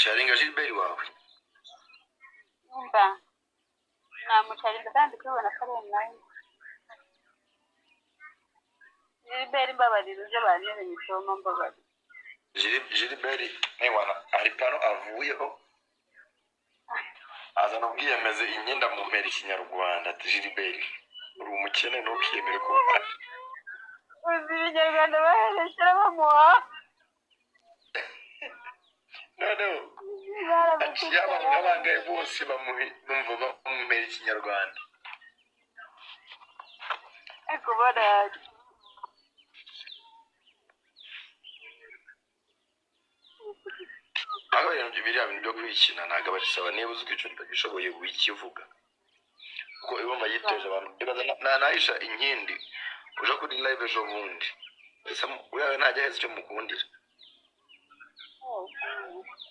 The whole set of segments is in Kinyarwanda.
Sharinga Gilbert wawe. Umva, namucarinze kandi kubibona ko ari umwanya. Gilbert, mbabarira, uje bantebe imitoma, mbabarira. Gilbert ewana hari pano avuyeho azana ubwiyemeze imyenda mu mpera ikinyarwanda, ati: "Gilbert, uri umukene, ntukiyemere ko." Uzi ibinyarwanda baherekera bamuha. Noneho aciye abantu nk'abangahe bose bamuhe bumva bamumpera ikinyarwanda. Ariko baraje. Aho ibintu biriya bintu byo kwikina ntabwo abisaba. Niba uzi ko icyo utagishoboye, wikivuga, kuko ibumva yiteje abantu. Ibaza na Aisha Inkindi uje kuri live ejo bundi. Ese uriya we ntajya aheza icyo mukundira?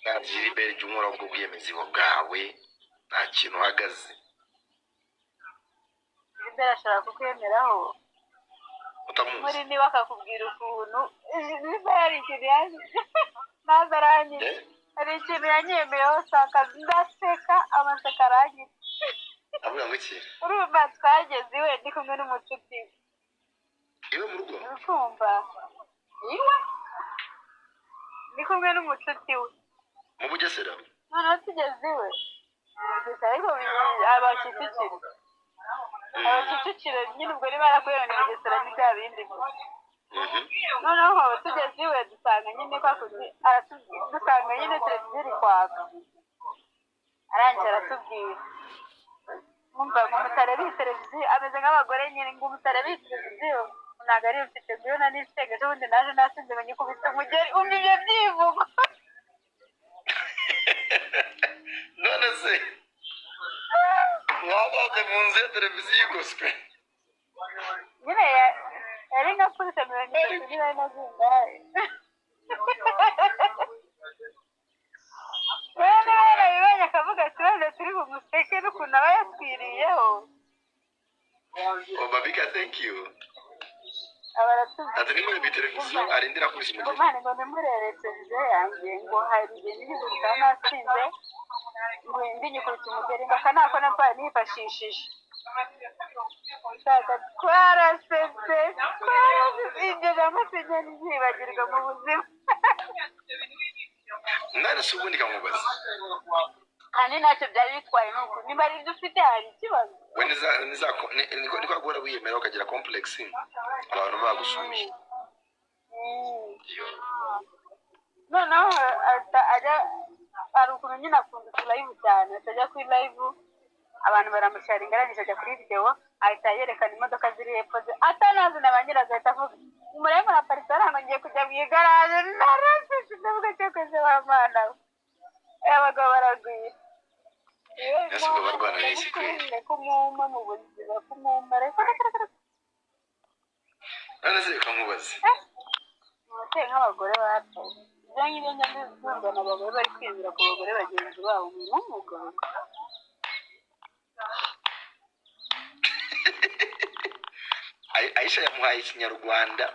Nta Gilbert, jya unkora ubwo bwiyemezi bwawe, nta kintu uhagaze. Gilbert ashobora kukwemeraho utamuzi. Muri niba akakubwira ukuntu niba hari ikintu yaje maze arangiza. Eh? Hari ikintu yanyemeyeho saka, ndaseka, amaseka arangiza. Avuga ngo iki? Urumva, twageze iwe ndi kumwe n'umucuti we. Iwe mu rugo? Urumva, iwe ndi kumwe n'umucuti we. Mu Bugesera? Noneho tugeze iwe gusa, ariko aba Kicukiro, aba Kicukiro nyine. Ubwo niba yarakuye mu Bugesera ni bya bindi gusa. Noneho tugeze iwe dusanga nyine kwa kundi aratubwira, dusanga nyine televiziyo iri kwaka. Arangije aratubwira, mwumva ngo mutarebe iyi televiziyo, ameze nk'abagore nyine, ngo mutarebe iyi televiziyo, ntabwo ariyo mfite, ngo iyo nari mfite ejo bundi naje nasinze ngo nyikubise umugeri. Umva ibyo byivugo. None se mwabaze mu nzu ya televiziyo igoswe? Nyine yari nka pulise 30 niba ari na zingahe. Rero niba yarabibonye akavuga ati wenda turi bumuseke n'ukuntu aba yatwiriyeho. Oh babika, thank you. Aba aratubwira. Ati nimurebe televiziyo, arindira kubisa ngo umugeri. Mani, ngo nimurebe televiziyo yanjye, ngo hari igihe nigeze gutaha nasinze, ngo indi nyikubita umugeri, ngo aka nako nabaye nifashishije. Shaka, twarasetse, twarasetse. Iryo jambo sinjya nryibagirwa mu buzima. None se ubundi kamubaza. Kandi ntacyo byari bitwaye, nuko niba ari ibyo ufite hari ikibazo? We niko guhora wiyemera ukagira complex abantu bagusuye. Iyo. Noneho ahita ajya, hari ukuntu nyine akunda utu live cyane, atajya kuri live abantu baramusharinga, arangije ajya kuri videwo ahita yerekana imodoka ziri hepfo ze atanazi na ba nyirazo, ahita avuga: "Murebe, muraparitse hariya," ngo "ngiye kujya mu igaraje." Narasetse, ndavuga: "Cyakoze wa mana we, abagabo baragwira." Ese ubwo barwana n'iki kweli? Kumuma mu buzima, kumuma, reka reka reka. None se reka nkubaze. Abateye nk'abagore batoye, ibyo ngibyo njya mbyumva abagore bari kwiyemera ku bagore bagenzi babo, umuntu w'umugabo. Aisha yamuhaye ikinyarwanda.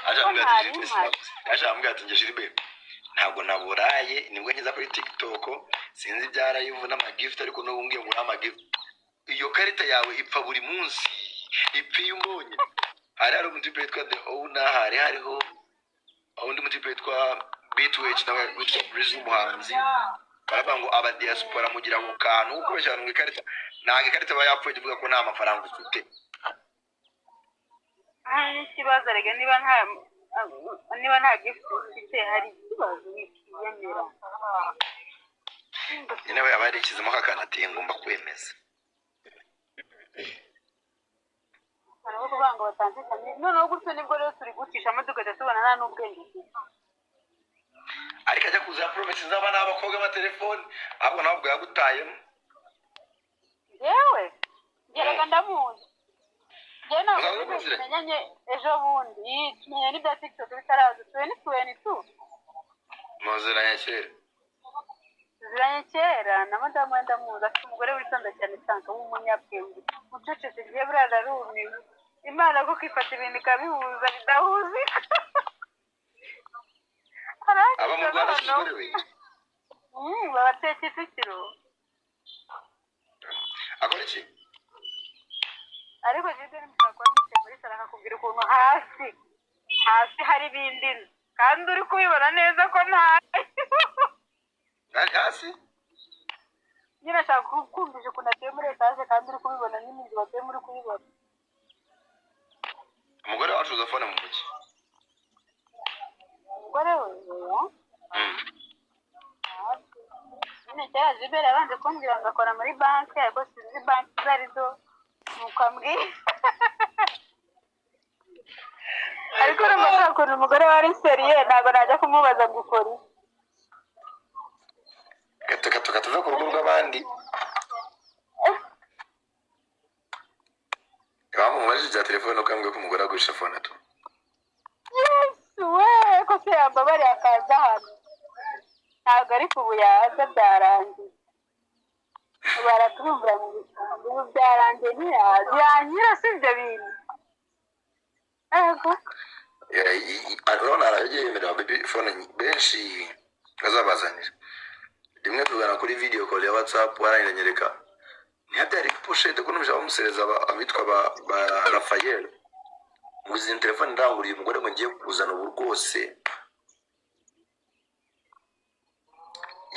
Aje Ko amubwira ati ntabimpaye. Aje amubwira ati: "Njye Gilbert ntabwo naburaye, nibwo nkiza kuri TikTok, sinzi ibya live n'amagift, ariko n'ubu ngiye ngura amagift. Iyo karita yawe ipfa buri munsi, ipfa iyo umbonye." Hari umutipe witwa The Owner, hari hariho undi mutipe witwa B2H nawe witwa Breezy w'umuhanzi. Baravuga ngo aba diaspora mugira ako kantu ko kubeshya abantu ngo ikarita, ntabwo ikarita aba yapfuye, ivuga ko nta mafaranga ufite. Hari n'ikibazo rega, niba nta gift ufite hari ikibazo, wikiyemera. Nyine we aba yarishyizemo aka ati: "Ngomba kwemeza." Abantu bo kuvuga ngo batandukanye, noneho gutyo nibwo rero turi gucishamo tugahita tubona nta n'ubwenge ufite. Ariko ajya kuza promise z'aba n'abakobwa b'amatelefoni, ahubwo nawe ubwo yagutayemo. Yewe, gerega ndamuzi njyewe, ntabwo Uzaba twigeze muziranye? Tumenyanye ejo bundi, tumenya n'ibya TikTok bitaraza, 2022. Muziranye kera? Tuziranye kera na madamu we ndamuzi, afite umugore witonda cyane, sanka w'umunyabwenge ucecetse. Ngiye buriya narumiwe, Imana kuko ifata ibintu ikabihuza bidahuzika. Aba mu Arangiza Rwanda se noneho umugore we? Babatuye Kicukiro. Akora iki? Ariko Jide mushobora kuba mwicaye muri salo akakubwira ukuntu hasi hasi hari ibindi nzu kandi uri kubibona neza ko ntayo. Ari hasi. Nyine ashaka kukumvisha ukuntu atuye muri etaje kandi uri kubibona nyine inzu batuyemo uri kubibona. Umugore wacu uza phone mu mujyi. Umugore we, oya. Nyine kera Jiberi yabanje kumbwira ngo akora muri banki, ariko sinzi banki izo arizo, nuko ambwira. Ariko urumva ko ukuntu umugore we ari sérieux, ntabwo najya kumubaza ngo ukora iki. Gato gato katuve ku rugo rw'abandi. Impamvu mubajije ibya telefone nuko yambwiye ko umugore agurisha phone tu. Yesu we, ko se yambabariye akaza hano? Ntabwo, ariko ubu yaza byarangiye. Ubu aratwumvira mu bisambo, ubu byarangiye, ntiyaza yanyira si ibyo bintu. Ego. Urabona aragiye yemerera baby phone benshi azabazanira. Rimwe tugana kuri video call ya WhatsApp, aranyereka ntihabyari pochette ko numvise bamusereza abitwa ba Rafael ngo izi telefone ndanguriye umugore ngo ngiye kuzana ubu rwose.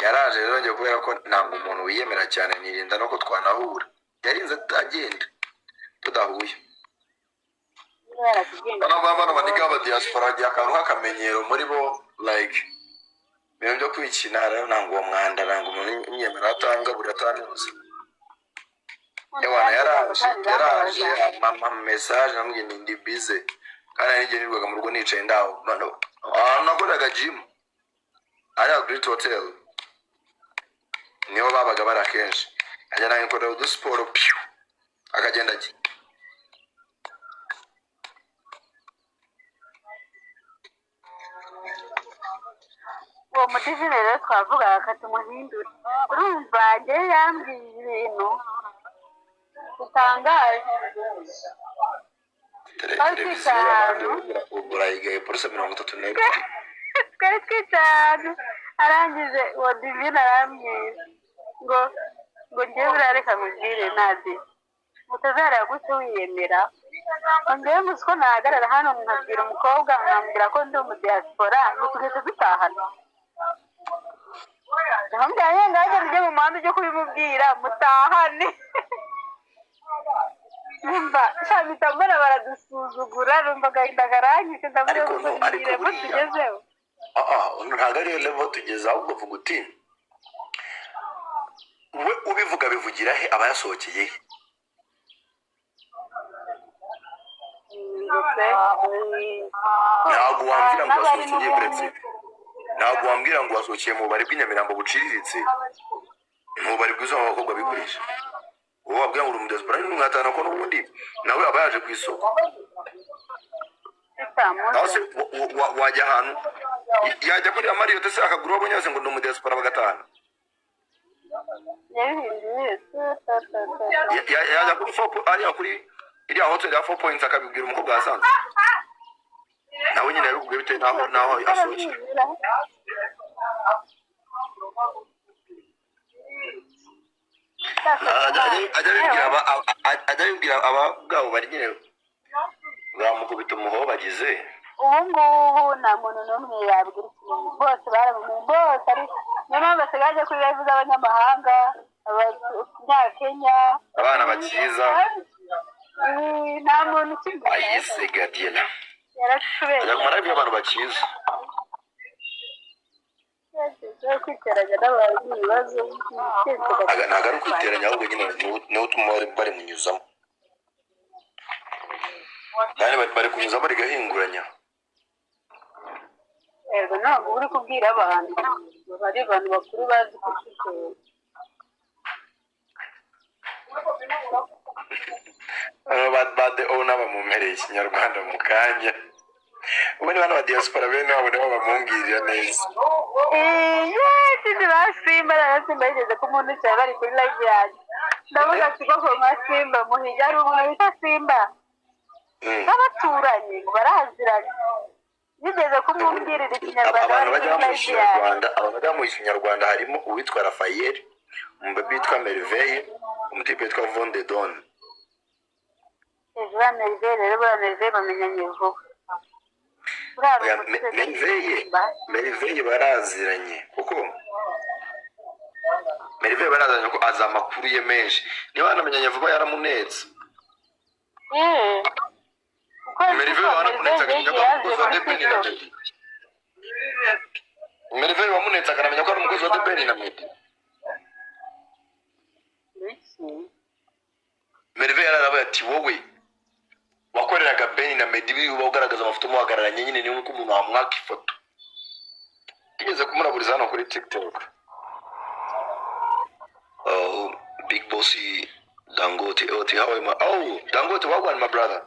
Yaraje rero njye kubera ko ntabwo umuntu wiyemera cyane, nirinda no ko twanahura. Yarinze agenda tudahuye. Niba yaratubwiye ngo Bano baniga b'aba diaspora bagira akantu k'akamenyero muri bo, like ibintu byo kwikina. Rero ntabwo uwo mwanda, ntabwo umuntu imyemera atanga buri atanuzi. Ewana, yaraje ampa message, namubwiye ni ndi busy kandi hari n'igihe nirirwaga mu rugo nicaye ndaho. Mano, ahantu nakoreraga gym ariya Great Hotel niho babaga bari akenshi, ajya nkikorera udusiporo piu akagenda ajya. Uwo mudivine rero twavugaga akatumuhindura, urumva njyewe yambwiye ibintu bitangaje. Twari Televiziyo twicaye y'abandi ahantu. urayigaye polisi 32. Twari twicaye ahantu, arangije uwo divine arambwira ngo njyewe buriya reka nkubwire nadi mutazara gutyo wiyemera, ngo njyewe muzi ko nahagarara hano nkabwira umukobwa nkambwira ko ndi umudiaspora ngo tugahita dutahana. Ndamubwira nyine ngajya ujye mu muhanda ujye kubimubwira mutahane. Numva sha mpita mbona baradusuzugura, numva agahinda karanyishe, ndavuga Ariko ngo no, ariko ngire mo buriya tugezeho. Ah, ntabwo ariyo level tugeze, ahubwo vuga uti we ubivuga bivugira he? Aba yasohokeye he? Ndetse Ntabwo wambwira ngo n'abari wasohokeye n'ubundi. Uretse ntabwo wambwira ngo wasohokeye mu bubari bw'inyamirambo buciriritse, mu bubari bwiza abakobwa bigurisha, wowe wabwira ngo uri umudiaspora n'umwatana ko n'ubundi nawe aba yaje ku isoko. Naho se wajya ahantu yajya kuri Marriott se akagura uwo abonye wese ngo ni umudiaspora bagatahana? Yabihinduye. Yajya kuri four ariya kuri iriya hotel ya Four Points akabibwira umukobwa yasanze, nawe nyine yabikubwiye bitewe n'aho asohokera. Ajya abibwira aba bwabo bari nyine bamukubita umuhobo bagize. Ubu ngubu nta muntu n'umwe yabwira ikintu, bose barabimenye bose, ari niyo mpamvu basigaye bajya kuri live z'abanyamahanga, abanyakenya. Abana bakiza. Nta muntu ukibwira. Ayise Gadiela. Yaratubeshye. Ajya kumara abantu bakiza. Kwiteranya n'abantu ibibazo. Ntabwo ari ukwiteranya, ahubwo nyine niwo utuma bari munyuzamo kandi bari kunyuzamo bari gahinguranya. Yego, ntabwo uri kubwira abantu bari abantu bakuru bazi gushishoza. Ba the owner bamumpereye ikinyarwanda mu kanya. Ubundi bano ba diaspora bene wabo nibo bamungirira neza. Yes, ba Simba na Simba yigeze kumuntukira bari kuri live yanjye, ndavuga ati koko nka Simba muhiga hari umuntu bita Simba n'abaturanyi ngo baraziranye. Bigeze kumubwirira Ikinyarwanda Abantu bari bajya kuri bamuha live yawe. Ikinyarwanda, abantu bajya bamuha Ikinyarwanda harimo uwitwa Rafael, umubebi witwa Merveille, umutipe witwa Vonde Don. Buriya Merveille rero, buriya Merveille bamenyanye vuba. Buriya hari Oya, umuntu ugeze Merveille kuririmba. Merveille baraziranye, kuko Merveille baraziranye, kuko azi amakuru ye menshi. Niba banamenyanye vuba, yaramunetse. Kuko Merveille kuko waramunetse Merveille akamenya ko ari umukozi wa yaje The kuri Ben na TikTok. Meddy. Merveille wamunetse akanamenya ko ari umukozi wa The Ben na Meddy. Iki? Merveille yarabaye ati: "Wowe wakoreraga Ben na Meddy, uba ugaragaza amafoto muhagararanye nyine, ni nk'uko umuntu wamwaka ifoto." Tugeze kumuraburiza hano kuri TikTok. Oh, big boss Dangote, oh, how are you, oh Dangote, wagwan my brother.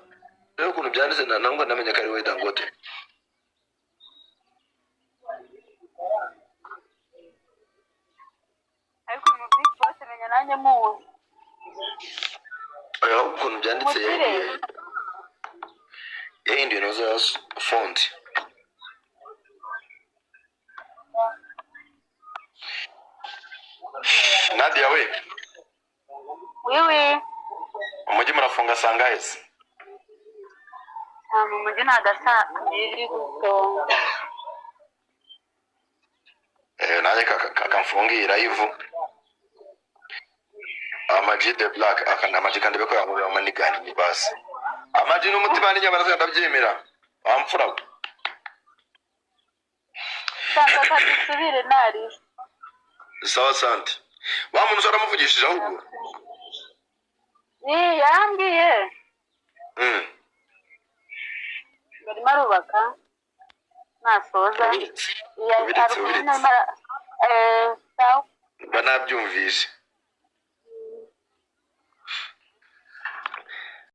Rero ukuntu byanditse na ntabwo namenye ko ari we Dangote. Ariko uyu mu big boss menya nanjye muzi. Oya, ukuntu byanditse Umukire. Yahinduye noza font. Nadia we. Wiwi. Umujyi murafunga sangahe se? Nta mu mujyi ntabwo asa biri gusonga. Nanjye kakamfungiye live. Amaji the Black akanda Amaji kandi beko yamubera amanigani ni basi. Amaji n'umutima n'inyama nazo ndabyemera. Wamfura we. Shaka kadusubire nari. Sawa, sante. Wa muntu usa aramuvugishije ahubwo. Yarambwiye. Barimo arubaka nasoza. Ubiretse. Iya, Ubiretse, hari ukuntu ubiretse. arimo sawa. Mba nabyumvise.